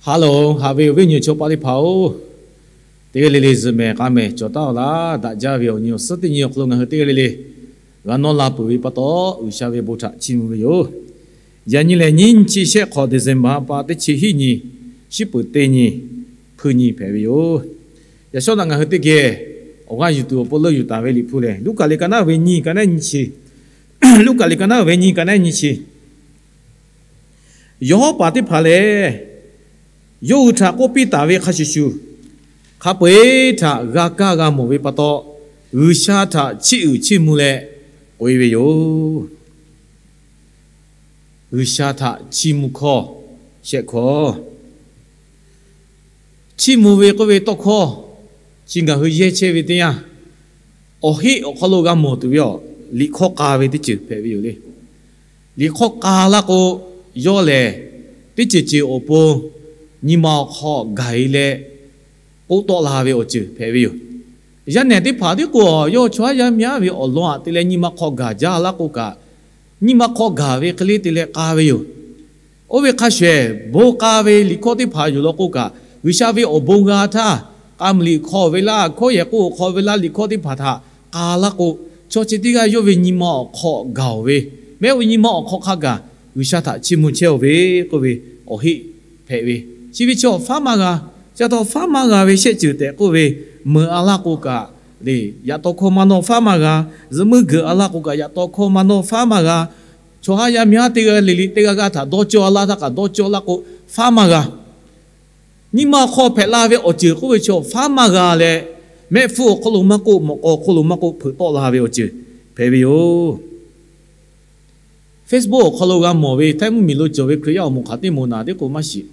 Hello, haꞈ ve awˬ viˉ awˬ nyi chaw paˍ teˇ hpaˍ-oˬ, teˇ g'aˇ le le zuhꞈ mehˍ k'a mehˍ cawˬ taˉ-aw laˇ. Daꞈ jaˇ ve awˬ nyi awˬ suhˉ teˇ nyi awˬ hk'aw lo ngaˬ hui teˇ g'aˇ le le g'a nawˇ la peuˬ ve pa taw, G'uiˬsha ve bon htaꞈ chiˇ mvuh ve yoˬ. Yaꞈ nyi lehˬ, nyiˇ nyi chi shehˆ hk'awꞈ December ha pa teˇ chi hiˆ nyi, shiˉ peuˍ teˇ nyi, hpui nyi hpehꞈ ve yoˬ. Yaꞈ shawˉ naꞈ ngaˬ hui teˇ geh awˬ g'aˇ yuˬ tuˬ awˬ pon leuˆ yuˬ taˍ ve Liꞈ hpu lehˬ, Luˉkaꞈ liꞈ ka naˉ ve nyi ka naˉ nyi chi, Luˉkaꞈ liꞈ ka naˉ ve nyi ka naˉ nyi chi, yawˬ hawˉ paˍ teˇ hpaˍ lehˬ, yawˇ hui htaꞈ k'oˆ piˇ taˍ ve hk'a shuˍ shuˍ, hk'a peu-eˬ htaꞈ g'a kaˇ g'a mawˬ ve pa taw, G'uiˬsha htaꞈ chiˇ uiˍ chiˇ mvuh leh k'oꞈ-e ve yoˬ. G'uiˬsha htaꞈ chiˇ mvuh hkawˇ shehˆ hkawˇ. Chiˇ mvuh ve k'oˆ ve tawˇ hkawˇ chi ngaˬ hui yehˇ chehˇ ve teˇ yanˇ, awˬ heˆ awˬ hk'aw lo g'a mawˬ tuˬ ve awˬ liꞈ hkawˇ k'a ve teˇ ceuˬ hpehꞈ ve yoˬ le. Liꞈ hkawˇ k'a laˇ k'o, yawˇ lehˬ teˇ ceuˬ ceuˬ awˬ pon nyi ma awˬ hk'aw gaˬ-e leh k'oˆ tawˆ la ve awˬ ceuˬ hpehꞈ ve yoˬ. Yaˇ nehˬ teˇ hpaˍ tiˉ k'o, yawˇ chaw haˉ yaˇ miˇ haˉ ve awˬ lawn aꞈ te leh nyi ma hk'aw gaˬ jaˇ laˇ k'o kaꞈ, nyi ma hk'aw gaˬ ve hk'e le te leh k'a ve yoˬ. Oˇ ve hk'a shuˍ-ehˍ, bon k'a ve liꞈ hkawˇ teˇ hpaˍ yoˬ law k'o kaꞈ, G'uiˬsha ve awˬ bon g'a htaˇ, k'a muiˬ liꞈ hk'aw ve laˇ, hkawˇ yehˬ k'oˆ awˬ hk'aw ve laˇ, liꞈ hkawˇ teˇ hpaˍ htaꞈ k'a laˇ k'o, chaw chi teˇ g'aˇ yawˇ ve nyi ma awˬ hk'aw gaˬ-oˬ ve, mehˆ ve nyi ma awˬ hk'aw hk'a gaˬ G'uiˬsha htaꞈ chiˇ mvuh chehˇ-oˬ ve k'oˆ ve awˬ heˆ hpehꞈ ve. Chi ve chi awˬ faˉ maˇ g'a. Chi pa taw faˉ maˇ g'a ve shehˆ ceuˬ tehꞈ k'oˆ ve, meuꞈ a laˇ k'o kaꞈ le, yaꞈ taw hkawˇ maˇ nawˇ faˉ maˇ g'a. Zuhꞈ muiˇ geuꞈ a laˇ k'o kaꞈ, yaꞈ taw hkawˇ maˇ nawˇ faˉ maˇ g'a. Chaw haˉ yaˇ miˇ haˉ teˇ g'aˇ le le teˇ g'aˇ g'aˇ htaꞈ dawˇ cawˇ laˇ htaˇ kaꞈ dawˇ cawˇ laˇ k'o, faˉ maˇ g'a. Nyi ma awˬ hk'aw hpehꞈ la ve awˬ ceuˬ k'oˆ ve chi awˬ faˉ maˇ g'a leh, mehˆ hpfuhˇ awˬ hk'aw lo maˇ k'oˆ, mawꞈ k'aw awˬ hk'aw lo maˇ k'oˆ, hpeuꞈ tawˆ la ve awˬ ceuˬ hpehꞈ ve yoˬ. Facebook awˬ hk'aw lo g'a mawˬ ve Htaiˇ mvuhˇmiˬ lo cawˬ ve Hkriꞈ yaˇ awˬ moˍ hk'aˬ teˇ moˍ naˍ teˇ k'o maˇ shiˍ.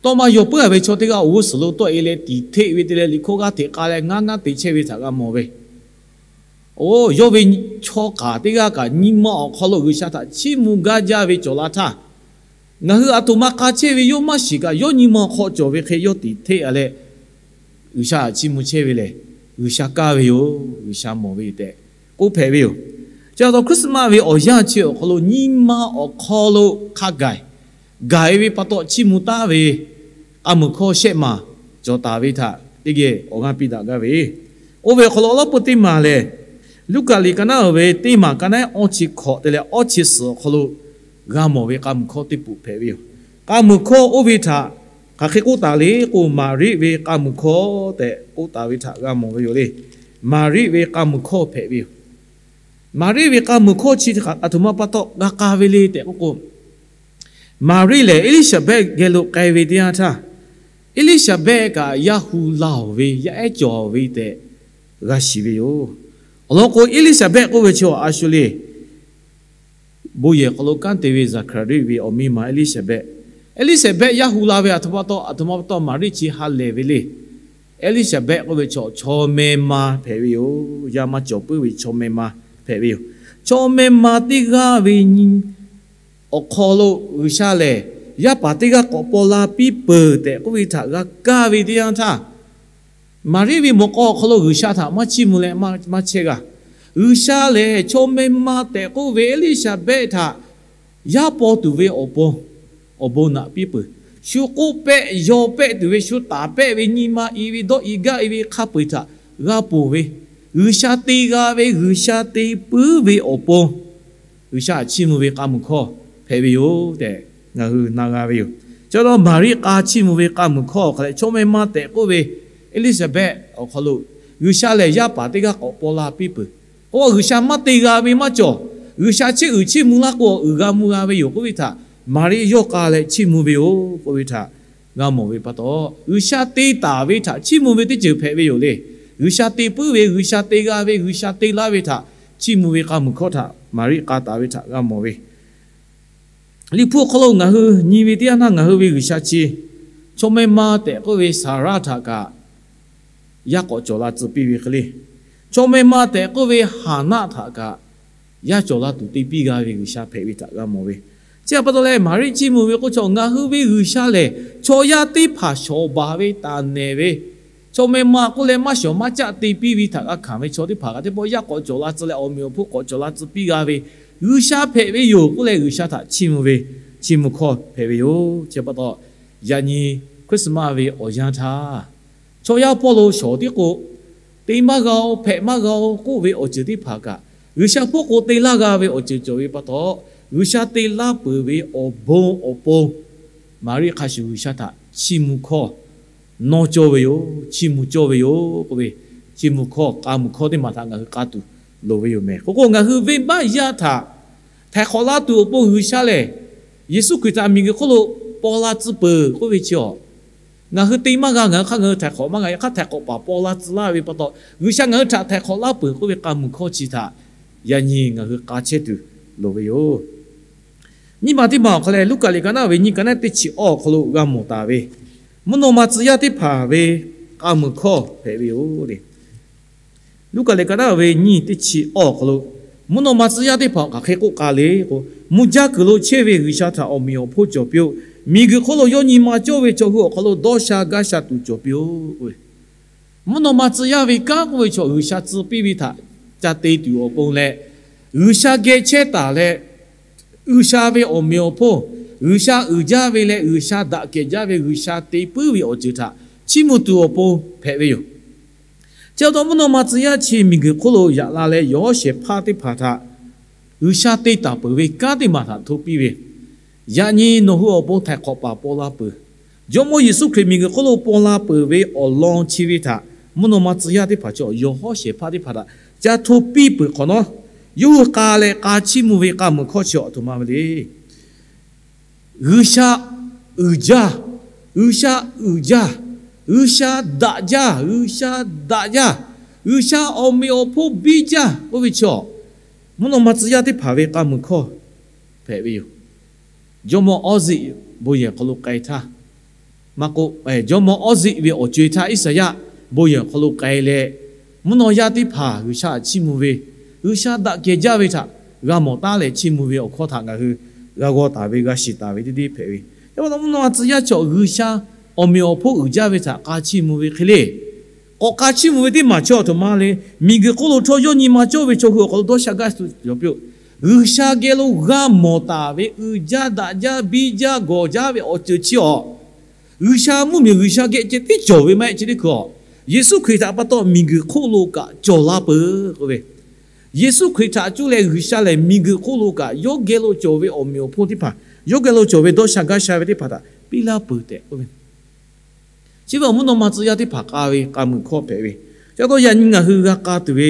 Tawˇ maˇ yaw puiˉ-a ve chaw teˇ g'aˇ awˬ g'uˇ suhˍ lo tawˆ-e leh tiˍ hteˆ ve te leh liꞈ hkawˇ g'aˇ hteꞈ k'a leh ngaˇ naˉ te chehˇ ve htaꞈ g'a mawˬ ve. Oˇ, yawˇ ve chaw k'aˍ teˇ g'aˇ kaꞈ nyi ma awˬ hk'aw lo G'uiˬsha htaꞈ chiˇ mvuh gaˇ jaˇ ve cawˬ la htaˇ, ngaˬ hui aˬ htoꞈ ma k'a chehˇ ve yawˇ maˇ shiˍ kaꞈ, yawˇ nyi ma awˬ hk'aw cawˬ ve hk'e yawˇ tiˍ hteˆ-a leh G'uiˬsha htaꞈ chiˇ mvuh chehˇ ve lehˬ, G'uiˬsha kaˇ ve yoˬ, G'uiˬsha mawˬ ve yoˬ tehꞈ k'oˆ hpehꞈ ve yoˬ. Chi pa taw Christmas ve awˬ yanˇ chi awˬ hk'aw lo nyi ma awˬ hk'aw lo hk'a gaˬ gaˬ-e ve pa taw chiˇ mvuh taˉ ve k'a muiˬ hkawˇ shehˆ maˬ cawˬ taˍ ve htaꞈ teˇ geh awˬ g'aˇ piˇ daꞈ gaˇ ve. Oˇ ve awˬ hk'aw lo awˬ lawn peuˇ teˇ maˬ lehˬ, Luˉkaꞈ liꞈ ka naˉ-oˬ ve teˇ maˬ ka naˉ awˇ chi hkawꞈ te leh awˇ chi suhˍ awˬ hk'aw lo g'a mawˬ ve k'a muiˬ hkawˇ teˇ peuꞈ hpehꞈ ve yoˬ. K'a muiˬ hkawˇ oˇ ve htaꞈ hk'aˬ hk'e k'oˆ taˍ le k'o, Maˍriˆ ve k'a muiˬ hkawˇ tehꞈ k'oˆ taˍ ve htaꞈ g'a mawˬ ve yoˬ le. Maˍriˆ ve k'a muiˬ hkawˇ hpehꞈ ve yoˬ. Maˍriˆ ve k'a muiˬ hkawˇ chi htaꞈ aˬ htoꞈ ma pa taw g'a k'a ve le tehꞈ k'oˆ k'o, Maˍriˆ lehˬ Eˇliˇsaˍbehˆ geh lo k'ai ve teˇ yanˇ htaˇ, Eˇliˇsaˍbehˆ kaꞈ yaˇ hu la-oˬ ve, yaˇ ehˉ cawˬ ve tehꞈ g'a shiˍ ve yoˬ. Awˬ lawn k'o, Eˇliˇsaˍbehˆ k'oˆ ve chi a shu le, bon yehˬ hk'aw lo kanˉ te ve Zaˍhkaˍriˆ ve awˬ miˇ ma Eˇliˇsaˍbehˆ. Eˇliˇsaˍbehˆ yaˇ hu la ve aˬ htoꞈ ma pa taw, aˬ htoꞈ ma pa taw Maˍriˆ chi ha lehˬ ve le. Eˇliˇsaˍbehˆ k'oˆ ve chaw chaw meh ma hpehꞈ ve yoˬ. Yaˇ maˇ cawˬ puiˉ ve chaw meh ma hpehꞈ ve yoˬ. Chaw meh ma teˇ g'aˇ ve nyi awˬ hk'aw lo G'uiˬsha lehˬ, yaˇ paˍ teˇ g'aˇ k'awꞈ paw la piˇ peuˬ tehꞈ k'oˆ ve htaꞈ g'a kaˇ ve teˇ yanˇ htaˇ, Maˍriˆ ve mawꞈ k'aw awˬ hk'aw lo G'uiˬsha htaꞈ maˇ chiˇ mvuh leh maˇ chehˇ g'a. G'uiˬsha lehˬ chaw meh ma tehꞈ k'oˆ ve Eˇliˇsaˍbehˆ htaꞈ yaˇ paw tuˬ ve awˬ pon awˬ bon naꞈ piˇ peuˬ. Shu k'oˆ pehˆ yaw pehˆ tuˬ ve, shu taˍ pehˆ ve, nyi ma i ve, dawˇ i gaˇ i ve hk'a peu-eˬ htaꞈ g'a ponˬ ve, G'uiˬsha te g'a ve, G'uiˬsha te puiˉ ve awˬ pon G'uiˬsha htaꞈ chiˇ mvuh ve k'a muiˬ hkawˇ hpehꞈ ve yoˬ tehꞈ ngaˬ hui na g'a ve yoˬ. Chi pa taw Maˍriˆ k'a chiˇ mvuh ve k'a muiˬ hkawˇ hk'a leh, chaw meh ma tehꞈ k'oˆ ve Eˇliˇsaˍbehˆ awˬ hk'aw lo G'uiˬsha lehˬ yaˇ paˍ teˇ g'aˇ k'awꞈ paw la piˇ peuˬ. K'o, G'uiˬsha maˇ te g'a ve maˇ cawˬ. G'uiˬsha chiˇ uiˍ chiˇ mvuh laˇ k'o, uiˍ g'a mvuh g'a ve yoˬ k'oˆ ve htaꞈ Maˍriˆ yawˇ k'a leh chiˇ mvuh ve yoˬ k'oˆ ve htaꞈ g'a mawˬ ve pa taw, G'uiˬsha te taˍ ve htaꞈ chiˇ mvuh ve teˇ ceuˬ hpehꞈ ve yoˬ le. G'uiˬsha te puiˉ ve, G'uiˬsha te g'a ve, G'uiˬsha te laˇ ve htaꞈ chiˇ mvuh ve k'a muiˬ hkawˇ htaꞈ Maˍriˆ k'a taˍ ve htaꞈ g'a mawˬ ve. Liꞈ hpu awˬ hk'aw lo ngaˬ hui nyi ve teˇ yanˇ htaˇ, ngaˬ hui ve G'uiˬsha chi chaw meh ma tehꞈ k'oˆ ve Saˍraˆ htaꞈ kaꞈ yaˇ k'awꞈ cawˬ la tcuh piˇ ve hk'e le, chaw meh ma tehꞈ k'oˆ ve Haˍnaˆ htaꞈ kaꞈ yaˇ cawˬ la tuˬ te piˇ g'a ve G'uiˬsha hpehꞈ ve htaꞈ g'a mawˬ ve. Chi pa taw leh Maˍriˆ chiˇ mvuh ve k'o, chaw ngaˬ hui ve G'uiˬsha lehˬ chaw yaˇ teˇ hpaˍ shawˍ baˬ ve, taˍ nehˬ ve, chaw meh ma k'oˆ leh maˇ shawˍ maˇ caˆ te piˇ ve htaꞈ g'a hkanˍ ve, chaw teˇ hpaˍ kaꞈ teˇ pawˆ yaˇ k'awꞈ cawˬ la tcuh leh awˬ meꞈ awˬ hponˇ k'awꞈ cawˬ la tcuh piˇ g'a ve G'uiˬsha hpehꞈ ve yoˬ k'oˆ leh, G'uiˬsha htaꞈ chiˇ mvuh ve chiˇ mvuh hkawˇ hpehꞈ ve yoˬ. Chi pa taw Yaꞈ nyi Christmas ve awˬ yanˇ htaˇ, chaw yaˇ hpawˇ lo shawˍ tiˉ k'o, te maˇ g'a-oˬ, hpehꞈ maˇ g'a-oˬ k'oˆ ve awˬ ceuˬ teˇ hpaˍ kaꞈ, G'uiˬsha hpawˇ k'o te laˇ g'a ve awˬ ceuˬ cawˬ ve pa taw, G'uiˬsha te laˇ peuˬ ve awˬ bon awˬ pon, Maˍriˆ hk'a shuˍ G'uiˬsha htaꞈ chiˇ mvuh hkawˇ nawˇ cawˇ ve yoˬ, chiˇ mvuh cawˇ ve yoˬ k'oˆ ve, chiˇ mvuh hkawˇ, k'a muiˬ hkawˇ teˇ maˬ htaꞈ ngaˬ hui k'a tuˬ loˍ ve yoˬ meh. K'o k'o, ngaˬ hui venˇbaˆ yaˇ htaꞈ htaiˍ hk'awꞈ laˇ tuˬ awˬ pon G'uiˬsha lehˬ, Yeˍsuˆ Hkriꞈ htaꞈ miˬguiˬ hk'oˆ lo paw la tcuh peuˬ k'oˆ ve chi awˬ, ngaˬ hui te maˇ g'a, ngaˬ hui hk'aˇ ngaˬ hui htaiˍ hk'awꞈ maˇ g'a, yaꞈ hk'aˇ htaiˍ hk'awꞈ paˍ paw la tcuh laˇ ve pa taw, G'uiˬsha ngaˬ hui htaꞈ htaiˍ hk'awꞈ laˇ peuˬ k'oˆ ve k'a muiˬ hkawˇ chi htaꞈ yaꞈ nyi ngaˬ hui k'a chehˇ tuˬ loˍ ve yoˬ. Nyiˇ ma teˇ ma awˬ hk'aw leh, Luˉkaꞈ liꞈ ka naˆ ve nyiˇ, ka naˆ teˇ chi awˇ awˬ hk'aw lo g'a mawˬ taˍ ve, mvuhˇ naw ma tcuh yaˇ teˇ hpaˍ ve k'a muiˬ hkawˇ hpehꞈ ve yoˬ le. Luˉkaꞈ liꞈ ka naˆ ve nyiˇ, teˇ chi awˇ awˬ hk'aw lo, mvuhˇ naw ma tcuh yaˇ teˇ hpaˍ hk'aˬ hk'e k'oˆ k'ai le k'o, mvuh jaˇ kuiˬ lo chehˇ ve G'uiˬsha htaꞈ awˬ meꞈ awˬ hponˇ cawˬ piˇ-oˆ. Miˬguiˬ hk'oˆ lo yawˇ nyi ma cawˇ ve chaw hui awˬ hk'aw lo dawˇ sha gaˇ sha tuˬ cawˬ piˇ-oˆ. Mvuhˇ naw ma tcuh yaˇ ve kanˉ k'oˆ ve chaw G'uiˬsha tcuh piˇ ve htaꞈ ca te tuˬ awˬ pon leh, G'uiˬsha geh chehˇ taˍ leh, G'uiˬsha ve awˬ meꞈ awˬ hponˇ, G'uiˬsha uiˍ jaˇ ve leh G'uiˬsha daꞈ kehˬ jaˇ ve, G'uiˬsha te puiˉ ve awˬ ceuˬ htaꞈ chiˇ mvuh tuˬ awˬ pon hpehꞈ ve yoˬ. Chi pa taw, mvuhˇ naw ma tcuh yaˇ chi miˬguiˬ hk'oˆ lo yaꞈ la leh, yawˬ hawˉ shehˍ hpaˇ teˇ hpaˍ htaꞈ G'uiˬsha te taˍ peuˬ ve kanˉ teˇ maˬ htaꞈ hto piˇ ve, yaꞈ nyi nawˬ hui awˬ pon htaiˍ hk'awꞈ paˍ paw la peuˬ. Jawˇmawˇ Yeˍsuˆ Hkriꞈ miˬguiˬ hk'oˆ lo paw la peuˬ ve awˬ lawn chi ve htaꞈ mvuhˇ naw ma tcuh yaˇ teˇ hpaˍ chaw yawˬ hawˉ shehˍ hpaˇ teˇ hpaˍ htaꞈ ca hto piˇ peuˬ hk'awꞈ nawˉ, yawˇ hui k'a leh k'a chiˇ mvuh ve k'a muiˬ hkawˇ chi awˬ htoꞈ ma ve le. G'uiˬsha uiˍ jaˇ, G'uiˬsha uiˍ jaˇ, G'uiˬsha daꞈ jaˇ, G'uiˬsha daꞈ jaˇ, G'uiˬsha awˬ meꞈ awˬ hponˇ biˇ jaˇ k'oˆ ve chaw, mvuhˇ naw ma tcuh yaˇ teˇ hpaˍ ve k'a muiˬ hkawˇ hpehꞈ ve yoˬ. Jawˇmawˇ Awˇziˆ bon yehˬ hk'aw lo k'ai htaˇ, maˇ k'oˆ, jawˇmawˇ Awˇziˆ ve awˬ co-e htaˇ Iˉsaˍyaˆ bon yehˬ hk'aw lo k'ai leh, mvuhˇ naw yaˇ teˇ hpaˍ G'uiˬsha htaꞈ chiˇ mvuh ve, G'uiˬsha daꞈ kehˬ jaˇ ve htaꞈ g'a mawˬ taˉ leh chiˇ mvuh ve awˬ hkawˇ htaꞈ ngaˬ hui g'a g'aw taˍ ve, g'a shiˍ taˍ ve teˇ deˇ hpehꞈ ve. Yaꞈ hk'aˇ, mvuhˇ naw ma tcuh yaˇ chaw G'uiˬsha awˬ meꞈ awˬ hponˇ uiˍ jaˇ ve htaꞈ k'a chiˇ mvuh ve hk'e le. K'awꞈ k'a chiˇ mvuh ve teˇ maˬ chaw aˬ htoꞈ ma le. Miˬguiˬ hk'oˆ lo htawˇ yawˇ nyi ma cawˇ ve chaw hui awˬ hk'aw lo dawˇ sha gaˇ tuˬ cawˬ piˇ-oˆ. G'uiˬsha geh lo g'a mawˬ taˍ ve uiˍ jaˇ daꞈ jaˇ biˇ jaˇ gawˬ jaˇ ve awˬ ceuˬ chi awˬ, G'uiˬsha mvuhˇmiˬ G'uiˬsha geh ceh tiˉ cawˬ ve maˇ heˆ. Chi teˇ hkui awˬ, Yeˍsuˆ Hkriꞈ htaꞈ pa taw miˬguiˬ hk'oˆ lo kaꞈ cawˬ la peuˬ k'oˆ ve, Yeˍsuˆ Hkriꞈ htaꞈ cuˇ leh G'uiˬsha lehˬ miˬguiˬ hk'oˆ lo kaꞈ yawˇ geh lo cawˬ ve awˬ meꞈ awˬ hponˇ teˇ hpaˍ, yawˇ geh lo cawˬ ve dawˇ sha gaˇ sha ve teˇ hpaˍ htaꞈ piˇ laˇ peuˬ tehꞈ k'oˆ ve. Chi ve awˬ mvuhˇ naw ma tcuh yaˇ teˇ hpaˍ k'a ve k'a muiˬ hkawˇ hpehꞈ ve. Chi pa taw yaꞈ nyi ngaˬ hui g'a k'a tuˬ ve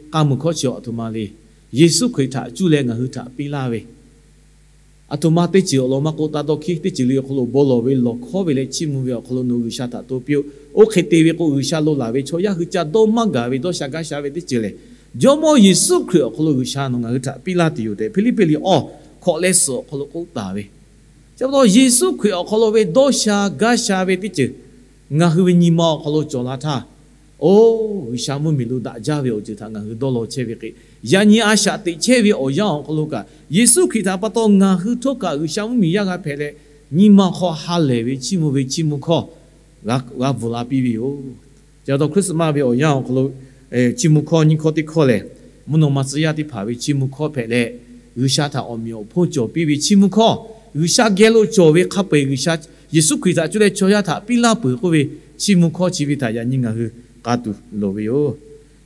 k'a muiˬ hkawˇ chi awˬ htoꞈ ma le. Yeˍsuˆ Hkriꞈ htaꞈ cuˇ leh ngaˬ hui htaꞈ piˇ laˇ ve, aˬ htoꞈ ma teˇ ceuˬ awˬ lawn maˇ k'oˆ, taˇ dawˇ hkiˉ teˇ ceuˬ le awˬ hk'aw lo bon lawˬ ve lawˬ hkawˇ ve leh chiˇ mvuh ve awˬ hk'aw lo nawˬ G'uiˬsha htaꞈ to piˇ-oˆ. Oˇ hk'e te ve k'o, G'uiˬsha lo laˬ ve chaw yaˇ hui ca dawˇ maˇ gaˬ ve dawˇ sha gaˇ sha ve teˇ ceuˬ lehˬ, Jawˇmawˇ Yeˍsuˆ Hkriꞈ awˬ hk'aw lo G'uiˬsha nawˬ ngaˬ hui htaꞈ piˇ laˇ tuˬ yoˬ tehꞈ Hpiˇliˇpiˆ liꞈ awˇ hkawꞈ leh suhˍ awˬ hk'aw lo k'oˆ taˍ ve. Chi pa taw Yeˍsuˆ Hkriꞈ awˬ hk'aw lo ve dawˇ sha gaˇ sha ve teˇ ceuˬ ngaˬ hui ve nyi ma awˬ hk'aw lo cawˬ la htaˇ, oˇ G'uiˬsha mvuhˇmiˬ lo daꞈ jaˇ ve awˬ ceuˬ htaꞈ ngaˬ hui dawˇ law chehˇ ve hk'e, yaꞈ nyi a shaꞈ teꞈ chehˇ ve awˬ yanˇ awˬ hk'aw lo kaꞈ, Yeˍsuˆ Hkriꞈ htaꞈ pa taw ngaˬ hui htawˇ kaꞈ G'uiˬsha mvuhˇmiˬ yaˇ g'a hpehꞈ leh, nyi ma hk'aw ha lehˬ ve chiˇ mvuh ve chiˇ mvuh hkawˇ g'a bvuhˬ la piˇ ve yoˬ. Chi pa taw Christmas ve awˬ yanˇ awˬ hk'aw lo chiˇ mvuh hkawˇ nyiˇ hkawˇ teˇ hkawˇ lehˬ, mvuhˇ naw ma tcuh yaˇ teˇ hpaˍ ve chiˇ mvuh hkawˇ hpehꞈ leh, G'uiˬsha htaꞈ awˬ meꞈ awˬ hponˇ cawˬ piˇ ve chiˇ mvuh hkawˇ, G'uiˬsha geh lo cawˬ ve hk'a peu-eˬ G'uiˬsha Yeˍsuˆ Hkriꞈ htaꞈ cuˇ leh chaw yaˇ htaꞈ piˇ laˇ peuˬ k'oˆ ve chiˇ mvuh hkawˇ chi ve htaꞈ yaꞈ nyi ngaˬ hui k'a tuˬ loˍ ve yoˬ.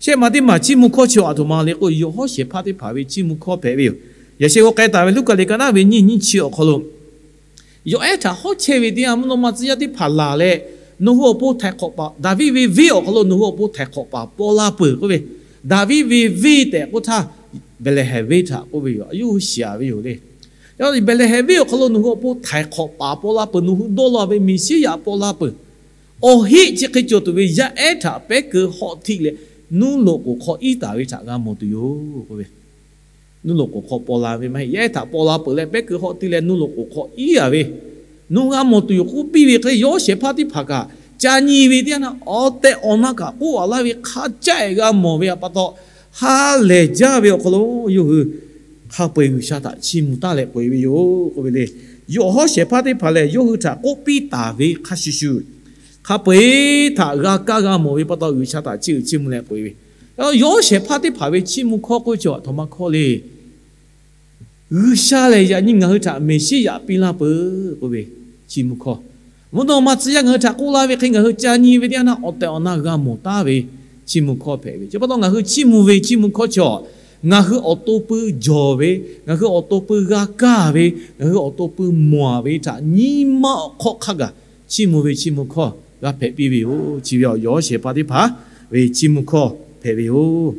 Shehˆ ma teˇ maˬ chiˇ mvuh hkawˇ chi awˬ aˬ htoꞈ ma le k'o, yawˬ hawˉ shehˍ hpaˇ teˇ hpaˍ ve chiˇ mvuh hkawˇ hpehꞈ ve yoˬ. Yaꞈ sheh g'aw k'ai taˍ ve Luˉkaꞈ liꞈ ka naˆ ve nyiˇ nyiˇ chi awˬ hk'aw lo, yawˬ ehˉ htaꞈ hawˉ chehˇ ve teˇ yanˇ, mvuhˇ naw ma tcuh yaˇ teˇ hpaˍ laˬ leh, nawˬ hui awˬ pon htaiˍ hk'awꞈ paˍ, Daˍviˆ ve venˇ awˬ hk'aw lo nawˬ hui awˬ pon htaiˍ hk'awꞈ paˍ paw la peuˬ k'oˆ ve, Daˍviˆ ve venˇ tehꞈ k'oˆ htaˇ, Behˍlehˍhehnˍ venˇ htaꞈ k'oˆ ve yoˬ. Yawˇ hui shiˍ-aˍ ve yoˬ le. Yaꞈ Behˍlehˍhehnˍ venˇ awˬ hk'aw lo nawˬ hui awˬ pon htaiˍ hk'awꞈ paˍ paw la peuˬ, nawˬ hui dawˇ law ve Meˍsiˉyaꞈ paw la peuˬ. Awˬ heˆ chi hk'e cawˬ tuˬ ve yaˇ ehˉ htaꞈ pehˉ keu hawˆ htiˆ leh, nuˇ loꞈ k'oˍ hk'aw iˉ taˍ ve htaꞈ g'a mawˬ tuˬ yoˬ k'oˆ ve. Nuˇ loꞈ k'oˍ hk'aw paw la ve maˇ heˆ, yaˇ ehˉ htaꞈ paw la peuˬ leh pehˉ keu hawˆ htiˆ leh nuˇ loꞈ k'oˍ hk'aw iˉ-a ve, nawˬ g'a mawˬ tuˬ yoˬ k'oˆ piˇ ve hk'e, yawˬ shehˍ hpaˇ teˇ hpaˍ kaꞈ ca nyi ve teˇ yanˇ, awˬ tehˬ awˬ na kaꞈ k'oˆ-a laˇ ve hk'a caˆ-e g'a mawˬ ve pa taw, ha lehˬ jaˇ ve awˬ hk'aw lo yawˇ hui hk'a peu-eˬ G'uiˬsha htaꞈ chiˇ mvuh taˉ leh k'oꞈ-e ve yoˬ k'oˆ ve le. Yawˬ hawˉ shehˍ hpaˇ teˇ hpaˍ lehˬ, yawˇ hui htaꞈ k'oˆ piˇ taˍ ve hk'a shuˍ shuˍ, hk'a peu-eˬ htaꞈ g'a kaˇ g'a mawˬ ve pa taw, G'uiˬsha htaꞈ chiˇ uiˍ chiˇ mvuh leh k'oꞈ-e ve. Yawˬ shehˍ hpaˇ teˇ hpaˍ ve chiˇ mvuh hkawˇ k'oˆ ve chi aˬ htoꞈ ma hkawˇ le. G'uiˬsha lehˬ yaꞈ nyi ngaˬ hui htaꞈ Meˍsiˉyaꞈ piˇ laˇ peuˬ k'oˆ ve chiˇ mvuh hkawˇ. Mvuhˇ naw ma tcuh yaˇ ngaˬ hui htaꞈ k'oˆ laˇ ve hk'e, ngaˬ hui ca nyi ve teˇ yanˇ awˬ tehˬ awˬ na g'a mawˬ taˉ ve chiˇ mvuh hkawˇ hpehꞈ ve. Chi pa taw ngaˬ hui chiˇ mvuh ve chiˇ mvuh hkawˇ chi a, ngaˬ hui awˬ to pui jawˬ ve, ngaˬ hui awˬ to pui g'a kaˇ ve, ngaˬ hui awˬ to pui mawˬ ve htaꞈ nyi ma awˬ hk'aw hk'a gaˬ chiˇ mvuh ve chiˇ mvuh hkawˇ g'a hpehꞈ piˇ ve yoˬ. Chi ve awˬ yawˇ shehˍ hpaˇ teˇ hpaˍ ve chiˇ mvuh hkawˇ hpehꞈ ve yoˬ.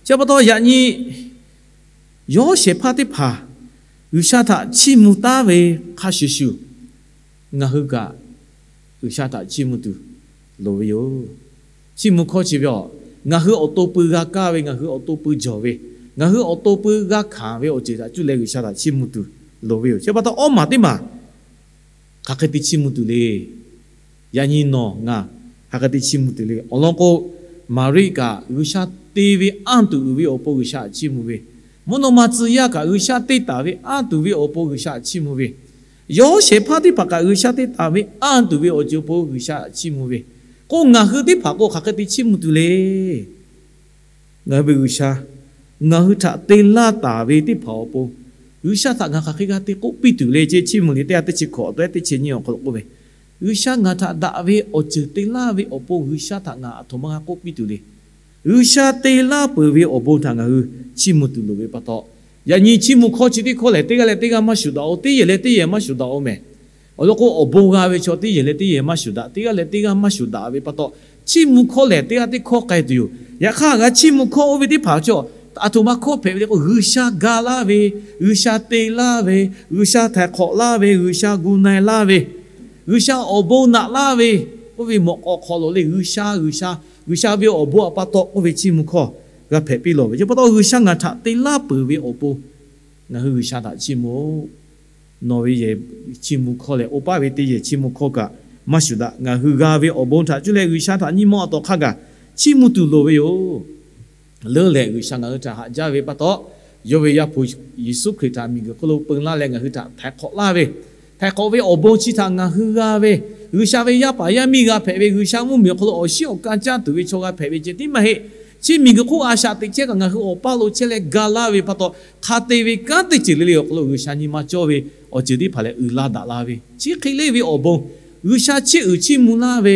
Chi pa taw yaꞈ nyi yawˇ shehˍ hpaˇ teˇ hpaˍ G'uiˬsha htaꞈ chiˇ mvuh taˉ ve hk'a shuˍ shuˍ, ngaˬ hui kaꞈ G'uiˬsha htaꞈ chiˇ mvuh tuˬ loˍ ve yoˬ. Chiˇ mvuh hkawˇ chi ve a, ngaˬ hui awˬ to pui g'a kaˇ ve, ngaˬ hui awˬ to pui jawˬ ve, ngaˬ hui awˬ to pui g'a hkanˍ ve awˬ ceuˬ htaꞈ cuˇ leh G'uiˬsha htaꞈ chiˇ mvuh tuˬ loˍ ve yoˬ. Chi pa taw awˇ maˬ teˇ maˬ hk'aˬ hk'e te chiˇ mvuh tuˬ le. Yaꞈ nyi nawˬ ngaˬ hk'aˬ hk'e te chiˇ mvuh tuˬ le. Awˬ lawn k'o, Maˍriˆ kaꞈ G'uiˬsha te ve anˇ tuˬ uiˍ ve awˬ pon G'uiˬsha htaꞈ chiˇ mvuh ve, mvuhˇ naw ma tcuh yaˇ kaꞈ G'uiˬsha te taˍ ve anˇ tuˬ ve awˬ pon G'uiˬsha htaꞈ chiˇ mvuh ve, yawˇ shehˍ hpaˇ teˇ hpaˍ kaꞈ G'uiˬsha te taˍ ve anˇ tuˬ ve awˬ ceuˬ awˬ pon G'uiˬsha htaꞈ chiˇ mvuh ve, k'o ngaˬ hui teˇ hpaˍ k'o hk'aˬ hk'e te chiˇ mvuh tuˬ le. Ngaˬ hui ve G'uiˬsha, ngaˬ hui htaꞈ te laˇ taˍ ve teˇ hpaˍ awˬ pon, G'uiˬsha htaꞈ ngaˬ hk'aˬ hk'e g'a te k'oˆ piˇ tuˬ le. Chi chiˇ mvuh liꞈ teˇ ha teˇ chi hkawꞈ awˬ hk'aw lo k'oˆ ve, G'uiˬsha ngaˬ htaꞈ daꞈ ve awˬ ceuˬ te laˇ ve awˬ pon G'uiˬsha htaꞈ ngaˬ aˬ htoꞈ ma g'a k'oˆ piˇ tuˬ le. G'uiˬsha te laˇ peuˬ ve awˬ bon htaꞈ ngaˬ hui chiˇ mvuh tuˬ loˍ ve pa taw, yaꞈ nyi chiˇ mvuh hkawˇ chi teˇ hkawˇ lehˬ, teˇ g'aˇ leh teˇ g'aˇ maˇ shuˍ daꞈ-oˬ, teˇ yehˬ leh teˇ yehˬ maˇ shuˍ daꞈ-oˬ mehˬ. Awˬ lawn k'o, awˬ bon g'a ve chaw teˇ yehˬ leh teˇ yehˬ maˇ shuˍ daꞈ, teˇ g'aˇ leh teˇ g'aˇ maˇ shuˍ daꞈ ve pa taw, chiˇ mvuh hkawˇ lehˬ teˇ g'aˇ teˇ hkawˇ k'ai tuˬ yoˬ. Yaꞈ hk'aˇ g'a chiˇ mvuh hkawˇ oˇ ve teˇ hpaˍ chi a, aˬ htoꞈ ma hkawˇ hpehꞈ ve le k'o, G'uiˬsha ga laˇ ve, G'uiˬsha te laˇ ve, G'uiˬsha htaiˍ hk'awꞈ laˇ ve, G'uiˬsha gu na-e laˇ ve, G'uiˬsha awˬ bon naꞈ laˇ ve, oˇ ve mawꞈ k'aw hk'aw lo le G'uiˬsha, G'uiˬsha, G'uiˬsha ve awˬ bon a pa taw oˇ ve chiˇ mvuh hkawˇ g'a hpehꞈ piˇ lawˬ ve. Chi pa taw G'uiˬsha ngaˬ htaꞈ te laˇ peuˬ ve awˬ pon ngaˬ hui G'uiˬsha htaꞈ chiˇ mvuh-oˬ. Nawˬ ve yehˬ chiˇ mvuh hkawˇ lehˬ, oˇ paˆ ve teˇ yehˬ chiˇ mvuh hkawˇ kaꞈ maˇ shuˍ daꞈ. Ngaˬ hui g'a ve awˬ bon htaꞈ cuˇ leh G'uiˬsha htaꞈ nyi ma awˬ tawˍ hk'a gaˬ chiˇ mvuh tuˬ loˍ ve yoˬ. Leuˉ leh G'uiˬsha ngaˬ hui htaꞈ haꞈ jaˇ ve pa taw, yawˇ ve Yaˇ hpu Yeˍsuˆ Hkriꞈ htaꞈ miˬguiˬ hk'oˆ lo peu laˇ leh ngaˬ hui htaꞈ htaiˍ hk'awꞈ laˇ ve, htaiˍ hk'awꞈ ve awˬ bon chi htaꞈ ngaˬ hui g'a ve, G'uiˬsha ve yaˇ paˍ yaˇ miˇ g'a hpehꞈ ve, G'uiˬsha mvuhˇmiˬ awˬ hk'aw lo awˬ shiˉ awˬ ka caˇ tuˬ ve chaw g'a hpehꞈ ve ceh tiˉ maˇ heˆ. Chi miˬguiˬ hk'oˆ a shaꞈ teꞈ chehˇ kaꞈ ngaˬ hui awˬ paˇ lo chehˇ leh ga laˇ ve pa taw, hk'a te ve kanˉ teˇ ceuˬ le le awˬ hk'aw lo G'uiˬsha nyi ma cawˇ ve awˬ ceuˬ teˇ hpaˍ lehˬ uiˍ la daꞈ la ve, chi hk'e le ve awˬ bon, G'uiˬsha chiˇ uiˍ chiˇ mvuh laˇ ve,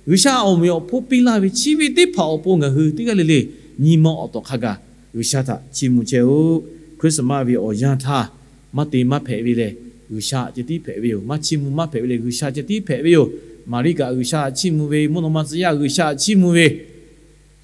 G'uiˬsha awˬ meꞈ awˬ hponˇ piˇ laˇ ve chi ve teˇ hpaˍ awˬ pon ngaˬ hui teˇ g'aˇ le le nyi ma awˬ tawˍ hk'a gaˬ G'uiˬsha htaꞈ chiˇ mvuh chehˇ-oˆ. Christmas ve awˬ yanˇ htaˇ, maˇ te maˇ hpehꞈ ve lehˬ, G'uiˬsha ceh tiˉ hpehꞈ ve yoˬ. Maˇ chiˇ mvuh maˇ hpehꞈ ve lehˬ, G'uiˬsha ceh tiˉ hpehꞈ ve yoˬ. Maˍriˆ kaꞈ G'uiˬsha htaꞈ chiˇ mvuh ve, mvuhˇ naw ma tcuh yaˇ G'uiˬsha htaꞈ chiˇ mvuh ve,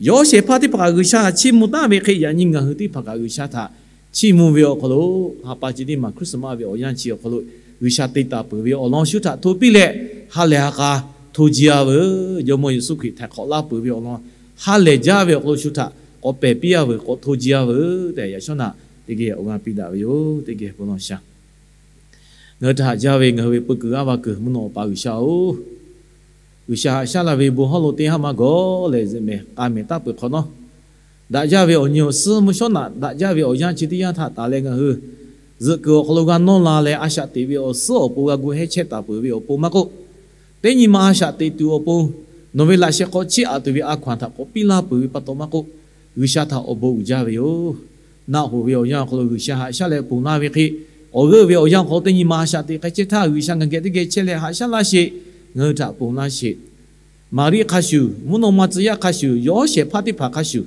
yawˇ shehˍ hpaˇ teˇ hpaˍ kaꞈ G'uiˬsha htaꞈ chiˇ mvuh taˉ ve hk'e, yaꞈ nyi ngaˬ hui teˇ hpaˍ kaꞈ G'uiˬsha htaꞈ chiˇ mvuh ve awˬ hk'aw lo, ha pa chi teˇ maˬ Christmas ve awˬ yanˇ chi awˬ hk'aw lo G'uiˬsha te taˍ peuˬ ve awˬ lawn shu htaꞈ hto piˇ leh, ha lehˬ ha k'a hto ji-a veuˬ. Jawˇmawˇ Yeˍsuˆ Hkriꞈ htaiˍ hk'awꞈ laˇ peuˬ ve awˬ lawn ha lehˬ jaˇ ve awˬ hk'aw lo shu htaꞈ k'awꞈ pehˬ piˇ-a veuˬ, k'awꞈ hto ji-a veuˬ tehꞈ, yaꞈ shawˉ naꞈ teˇ geh awˬ g'aˇ piˇ daꞈ ve yoˬ. Teˇ geh bon lawˬ shaˍ. Ngaˬ hui htaꞈ haꞈ jaˇ ve ngaˬ hui ve peu kuiˬ g'aˇ va kuiˬ mvuhˇ naw awˬ pa G'uiˬsha-oˬ, G'uiˬsha haꞈ shaˉ la ve bon hawˉ lo teˇ haˉ maˇ gawˬ leh zeꞈ mehˍ k'a mehˍ taˉ peuˬ hk'awꞈ nawˉ, daꞈ jaˇ ve awˬ nyi awˬ suhˉ mvuhˇ shawˉ naꞈ daꞈ jaˇ ve awˬ yanˇ chi teˇ yanˇ htaꞈ taˍ leh ngaˬ hui zuhꞈ kuiˬ awˬ hk'aw lo g'a nawˇ la leh a shaꞈ teꞈ ve awˬ suhˉ awˬ pon g'a gu hehˉ chehˇ taˍ peuˬ ve awˬ pon maˇ k'oˆ, teˇ nyi ma a shaꞈ teꞈ tuˬ awˬ pon nawˬ ve laꞈ sheh hk'aw chiˇ aꞈ tuˬ ve a hkaw-anˬ htaꞈ k'awꞈ piˇ laˇ peuˬ ve pa taw maˇ k'oˆ, G'uiˬsha htaꞈ awˬ bon uiˍ jaˇ ve yoˬ. Naˆ hoꞈ ve awˬ yanˇ awˬ hk'aw lo G'uiˬsha haꞈ shaˉ leh ponˬ laˇ ve hk'e, awˬ g'euˆ ve awˬ yanˇ awˬ hk'aw lo teˇ nyi ma a shaꞈ teꞈ k'ai chehˇ htaˇ, G'uiˬsha ngaˬ geh teˇ geh chehˇ leh haꞈ shaˉ laˇ sheˍ. Ngaˬ hui htaꞈ ponˬ laˇ sheˍ. Maˍriˆ hk'a shuˍ, mvuhˇ naw ma tcuh yaˇ hk'a shuˍ, yawˇ shehˍ hpaˇ teˇ hpaˍ hk'a shuˍ,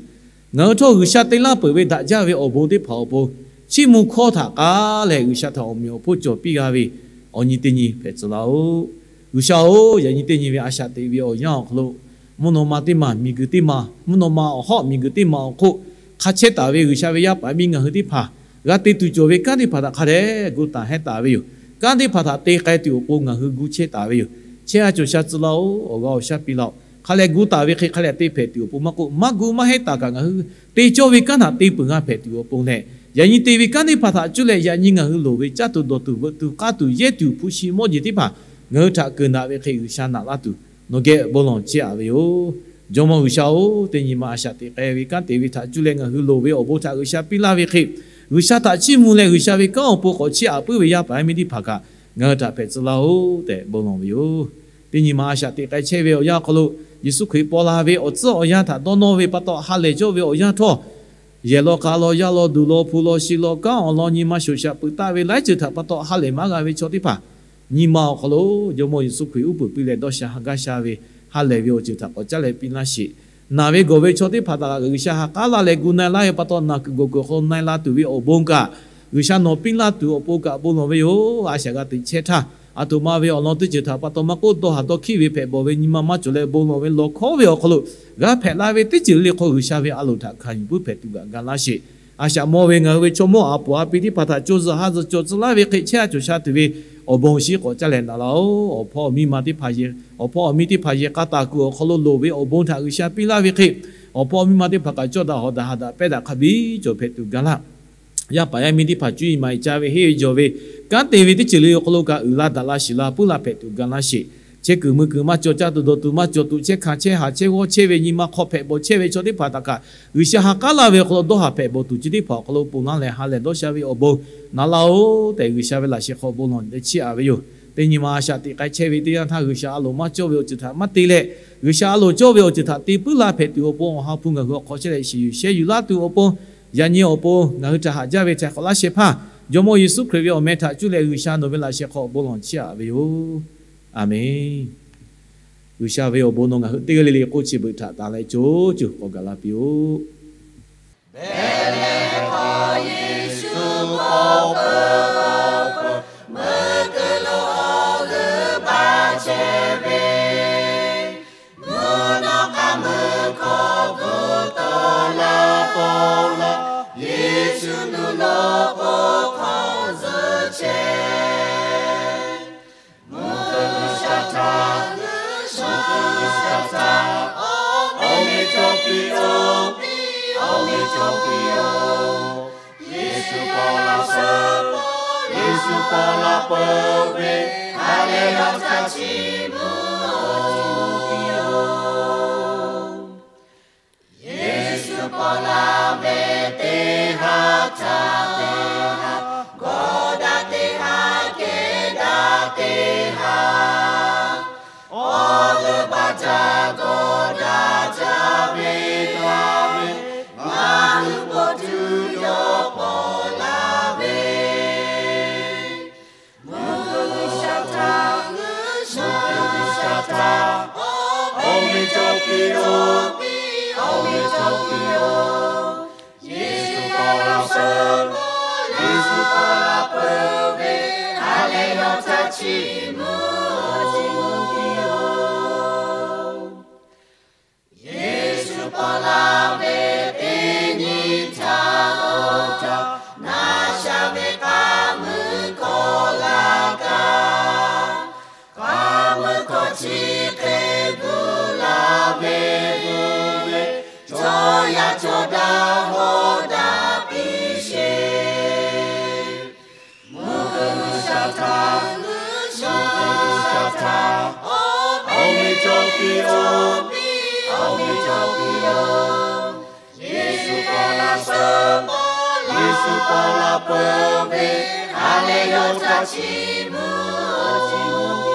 ngaˬ hui htawˇ G'uiˬsha te laˇ peuˬ ve daꞈ jaˇ ve awˬ bon teˇ hpaˍ awˬ pon chiˇ mvuh hkawˇ htaꞈ k'ai leh G'uiˬsha htaꞈ awˬ meꞈ awˬ hponˇ cawˬ piˇ g'a ve awˬ nyi teˇ nyi hpehꞈ tcuh laˇ-oˆ. G'uiˬsha-oˬ, yaꞈ nyi teˇ nyi ve a shaꞈ teꞈ ve awˬ yanˇ awˬ hk'aw lo, mvuhˇ naw ma teˇ maˬ miˬguiˬ teˇ maˬ, mvuhˇ naw ma awˬ hawˉ miˬguiˬ teˇ maˬ awˬ hk'oˆ hk'a chehˇ taˍ ve G'uiˬsha ve yaˇ paˍ miˇ ngaˬ hui teˇ hpaˍ g'a te tuˬ cawˬ ve kanˉ teˇ hpaˍ htaꞈ hk'a dehꞈ gu taˍ hehˉ taˍ ve yoˬ. Kanˉ teˇ hpaˍ htaꞈ te k'ai tuˬ awˬ pon ngaˬ hui gu chehˇ taˍ ve yoˬ. Chehˇ-a cawˬ sha tcuh laˇ-oˆ. Awˬ g'a awˬ shaˉ piˇ laˇ-oˆ. Hk'a leh gu taˍ ve hk'e hk'a leh te hpehꞈ tuˬ awˬ pon maˇ k'oˆ, maˇ gu maˇ hehˉ taˍ kaꞈ ngaˬ hui te cawˇ ve kanˉ htaꞈ te peuˬ g'a hpehꞈ tuˬ awˬ pon leh, yaꞈ nyi te ve kanˉ teˇ hpaˍ htaꞈ cuˇ leh yaꞈ nyi ngaˬ hui loˍ ve caˇ tuˬ dawˬ tuˬ veuꞈ tuˬ k'aˇ tuˬ yehˇ tuˬ hpu shi mawˇ jeˬ teˇ hpaˍ ngaˬ hui htaꞈ keunˍ daꞈ ve hk'e G'uiˬsha naꞈ laˇ tuˬ nawˬ geh bon lawˬ chehˇ-a ve yoˬ. Jawˇmawˇ G'uiˬsha-oˬ, teˇ nyi ma a shaꞈ teꞈ k'ai ve kanˉ te ve htaꞈ cuˇ leh ngaˬ hui loˍ ve awˬ bon htaꞈ G'uiˬsha piˇ laˇ ve hk'e, G'uiˬsha htaꞈ chiˇ mvuh leh G'uiˬsha ve kanˉ awˬ pon k'awꞈ chiˇ aꞈ puiˉ ve yaˇ paˍ yaˇ miˇ teˇ hpaˍ kaꞈ ngaˬ hui htaꞈ hpehꞈ tcuh laˇ-oˆ tehꞈ bon lawˬ ve yoˬ. Teˇ nyi ma a shaꞈ teꞈ k'ai chehˇ ve awˬ yanˇ awˬ hk'aw lo, Yeˍsuˆ Hkriꞈ paw la ve awˬ tcuhˉ awˬ yanˇ htaꞈ dawˇ nawˇ ve pa taw ha lehˬ cawˇ ve awˬ yanˇ htawˇ, yehˬ law k'a law yaˇ law duˬ law hpu law shi law kanˉ awˬ lawn nyi ma shoˍ shaꞈ peuꞈ taˆ ve laiˉ ceuˬ htaꞈ pa taw ha lehˬ maˇ g'a ve chaw teˇ hpaˍ Nyi ma awˬ hk'aw lo Jawˇmawˇ Yeˍsuˆ Hkriꞈ uˉ peunˍ piˇ leh dawˇ sha gaˇ sha ve ha lehˬ ve awˬ ceuˬ htaꞈ k'awꞈ caˉ leh piˇ laˇ sheˍ. Naˬ ve gawˬ ve chaw teˇ hpaˍ htaꞈ kaꞈ G'uiˬsha ha k'aˉ laˇ leh gu na-e laˇ ve pa taw, naˬ kuiˬ gawˬ kuiˬ awˬ hk'aw lo na-e la tuˬ ve awˬ bon kaꞈ, G'uiˬsha nawˬ piˇ laˇ tuˬ awˬ pon kaꞈ bon lawˬ ve yoˬ. A shaꞈ g'a teꞈ chehˇ htaˇ, aˬ htoꞈ ma ve awˬ lawn teˇ ceuˬ htaꞈ pa taw maˇ k'oˆ, dawˇ haˍ dawˇ hkiˆ ve hpehꞈ bawˬ ve nyi ma maˇ cawˬ leh bon lawˬ ve lawˬ hkawˉ ve awˬ hk'aw lo g'a hpehꞈ la ve teˇ ceuˬ le le hk'aw G'uiˬsha ve a loˍ htaꞈ hkanˍ yuˬ puiˉ hpehꞈ tuˬ kaꞈ ga laˇ sheˍ. A shaꞈ mawˇ ve ngaˬ hui ve chaw mawˇ aˍ poˍ aˍ pi teˇ hpaˍ htaꞈ co zuhˬ ha zuhˬ cawˬ tcuh laˇ ve hk'e chehˇ a cawˬ sha tuˬ ve awˬ bon awˬ shinˉ k'awꞈ caˇ leh naꞈ laˇ-oˬ. Awˬ hpawˇ awˬ miˇ ma teˇ hpaˍ, awˬ hpawˇ awˬ miˇ teˇ hpaˍ yehˬ k'a taˍ kuiˬ awˬ hk'aw lo loˍ ve awˬ bon htaꞈ G'uiˬsha piˇ laˇ ve hk'e, awˬ hpawˇ awˬ miˇ ma teˇ hpaˍ kaꞈ cawˇ daꞈ hawˍ daꞈ haꞈ daꞈ pehˇ daꞈ hk'a biˇ cawˬ hpehꞈ tuˬ ga laˇ. Yaˇ paˍ yaˇ miˇ teˇ hpaˍ cuˇ yiˍ maˍ yiˍ ca ve henˇ ve jawˬ ve kanˉ te ve teˇ ceuˬ le awˬ hk'aw lo kaꞈ uiˍ la daꞈ la shiˍ la puiˉ la hpehꞈ tuˬ ga laˇ sheˍ. Chehˇ kuiˬ mui kuiˬ maˇ cawˬ, caˇ tuˬ dawˬ tuˬ maˇ cawˬ tuˬ, chehˇ hkanˍ chehˇ haˍ chehˇ g'awˇ chehˇ ve nyi ma hk'aw hpehꞈ bawˬ chehˇ ve chaw teˇ hpaˍ htaꞈ kaꞈ G'uiˬsha ha k'aˉ laˇ ve awˬ hk'aw lo dawˇ haˍ hpehꞈ bawˬ tuˬ chi teˇ hpaˍ awˬ hk'aw lo ponˬ laˇ leh ha lehˬ dawˇ sha ve awˬ bon naꞈ laˇ-oˬ tehꞈ G'uiˬsha ve laꞈ sheh hk'aw bon lawˬ leh chiˇ aꞈ ve yoˬ. Teˇ nyi ma a shaꞈ teꞈ k'ai chehˇ ve teˇ yanˇ htaˇ G'uiˬsha a loˍ maˇ cawˇ ve awˬ ceuˬ htaꞈ maˇ te leh, G'uiˬsha a loˍ cawˇ ve awˬ ceuˬ htaꞈ te puiˉ laˇ hpehꞈ tuˬ awˬ pon Awˬ ha hpu ngaˬ hui awˬ hk'aw chehˇ leh shiˍ yuˬ shehˇ yuˬ laˇ tuˬ awˬ pon, yaꞈ nyi awˬ pon ngaˬ hui htaꞈ haꞈ jaˇ ve htaiˍ hk'awꞈ laˇ shehˍ hpaˇ Jawˇmawˇ Yeˍsuˆ Hkriꞈ ve awˬ meh htaꞈ cuˇ leh G'uiˬsha nawˬ ve laꞈ sheh hk'aw bon lawˬ chiˇ aꞈ ve yoˬ. A menˬ. G'uiˬsha ve awˬ bon nawˬ ngaˬ hui teˇ g'aˇ le le k'oˆ chi beuꞈ htaꞈ tanˍ leh co cuˬ k'awꞈ gaˬ la piˇ-oˆ. Behˍlehˍhehnˍ hk'aw Yeˍsuˆ k'awꞈ peuˬ k'awꞈ peuˬ, meuˇ kuiˬ lo awˬ g'euˆ baˇ chehˇ ve, mvuhˇ naw k'aˉ meuˇ hkawˇ gu tawˆ la paw la, Yeˍsuˆ nuˬ lo k'oˆ hk'awꞈ zuhˆ chehˇ. Mvuhˇ G'uiˬsha htaꞈ, Mvuhˇ G'uiˬsha htaꞈ, awˬ meh cawˬ piˇ-oˆ, awˬ meh cawˬ piˇ-oˆ. Yeˍsuˆ paw la suh, Yeˍsuˆ paw la peuˬ ve, ha lehˬ yawˇ htaꞈ chiˇ mvuh-oˆ. Yeˍsuˆ paw la ve teˇ haˉ htaˇ teˇ haˉ, gawˬ daꞈ teˇ haˉ, kehˬ daꞈ teˇ haˉ, awˬ g'euˆ baˇ htaꞈ gawˬ daꞈ jaˇ ve, daꞈ ve, ngaˬ hui po tuˬ yawˇ paw la ve. Mvuhˇ G'uiˬsha htaꞈ, Mvuhˇ G'uiˬsha htaꞈ, awˬ meh cawˬ piˇ-oˆ, awˬ meh cawˬ piˇ-oˆ. Yeˍsuˆ paw la suh, Yeˍsuˆ paw la peuˬ ve, ha lehˬ yawˇ htaꞈ chiˇ mvuh-oˆ. Yeˍsuˆ paw la ve teˇ nyi htaˇ, oˇ htaˇ, naˆ sha ve k'aˉ mui hkawˇ g'a kaˇ. K'aˉ mui hkawˇ chi hk'e gu la ve, gu ve, chaw yaˇ chaw daꞈ hawˉ daꞈ piˇ sheˍ. Mvuhˇ G'uiˬsha htaꞈ, Mvuhˇ G'uiˬsha htaꞈ, awˬ meh cawˬ piˇ-oˆ, awˬ meh cawˬ piˇ-oˆ. Yeˍsuˆ paw la suh, Yeˍsuˆ paw la peuˬ ve, ha lehˬ yawˇ htaꞈ chiˇ mvuh-oˆ.